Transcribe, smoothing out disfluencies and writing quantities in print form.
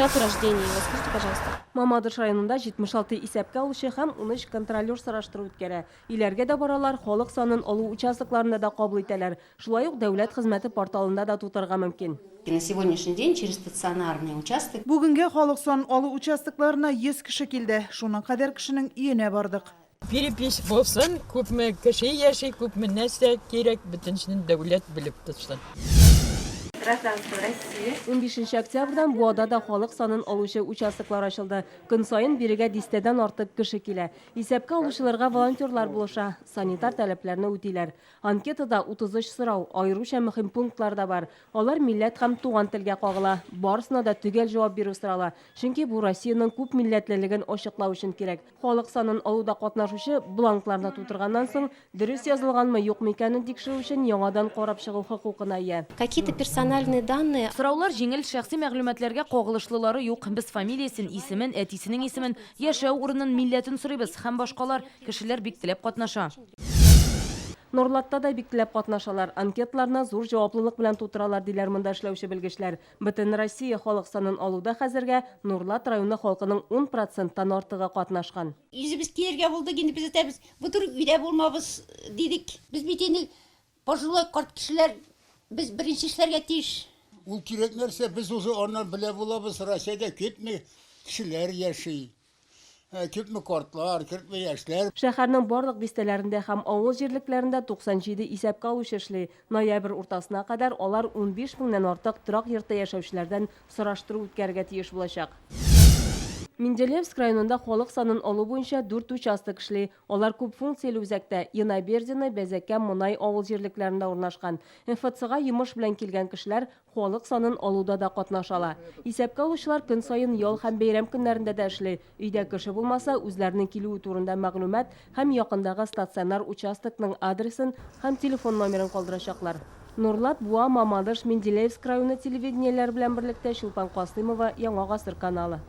Дату рождения его скажите, пожалуйста. Мамадыш районында 76 исәпкә алучы һәм 13 контролер сораштыру үткәрә. Өйләргә дә баралар, халык санын алу участокларында да кабул итәләр. Шулай ук дәүләт хезмәте порталында да тутырырга мөмкин. На сегодняшний день через стационарный участок. Бүгенгә халык санын алу участокларына 100 кеше килде. Шуның кадәр кешенең өенә бардык. Перепись булсын, күпме кеше яши, күпме нәрсә кирәк, бөтенесен дәүләт белеп тотсын. Гражданство России. Унбишенче октябрьдән Буада да халык санын алучы участоклар ачылды. Көн саен бирегә дистәдән артык кеше килә. Исәпкә алучыларга волонтерлар булыша, санитар таләпләрне үтиләр. Анкетада 33 сорау, аеруча мөһим пунктлар да бар. Алар милләт һәм туган телгә кагыла. Барысына да төгәл җавап бирү сорала. Чөнки бу Россиянең күпмилләтлелеген ачыклау өчен кирәк. Халык санын алуда катнашучы бланкларны тутырганнан соң, дөрес язылганмы, юкмы икәнен тикшерү өчен яңадан карап чыгу хокукына ия. Какие-то персональные данные. Сораулар җиңел, шәхси мәгълүматларга кагылышлылары юк. Без фамилиясен, исемен, әтисенең исемен, яшәү урынын, милләтен сорыйбыз һәм башкалар. Кешеләр бик теләп катнаша. Норлатта да бик теләп катнашалар. Анкеталарны зур җаваплылык белән тутыралар, диләр монда эшләүче белгечләр. Бөтенроссия халык санын алуда хәзергә Нурлат районы халкының ун проценттан артыгы катнашкан. Үзебез килергә булдык инде, без әйтәбез, бу туры өйдә булмабыз, дидек. Без бит инде пожилой карт кешеләр, без беренче эшләргә тиеш. Ул кирәк нәрсә, без уже аннан белә булабыз, Россиядә күпме кешеләр яши. Күпме картлар, күпме яшьләр. Шәһәрнең барлык бистәләрендә һәм авыл җирлекләрендә 97 исәпкә алучы эшли. Ноябрь уртасына кадәр алар 15 меңнән артык торак йортта яшәүчеләрдән сораштыру үткәрергә тиеш булачак. Менделеевск районында халык санын алу буенча дүрт участок эшли. Алар күп функцияле үзәктә, Янабердино, Бәзәкә, Монай авыл җирлекләрендә урнашкан. МФЦга йомыш белән килгән кешеләр Халык санын алуда да катнаша ала. Исәпкә алучылар көн саен ял һәм бәйрәм көннәрендә дә эшли. Өйдә кеше булмаса, үзләренең килүе турында мәгълүмат һәм якындагы стационар участокның адресын һәм телефон номерын калдырачаклар. Нурлат, Буа, Мамадыш, Менделеевск районы телевидениеләре белән берлектә Чулпан Касыймова, Яңа гасыр каналы.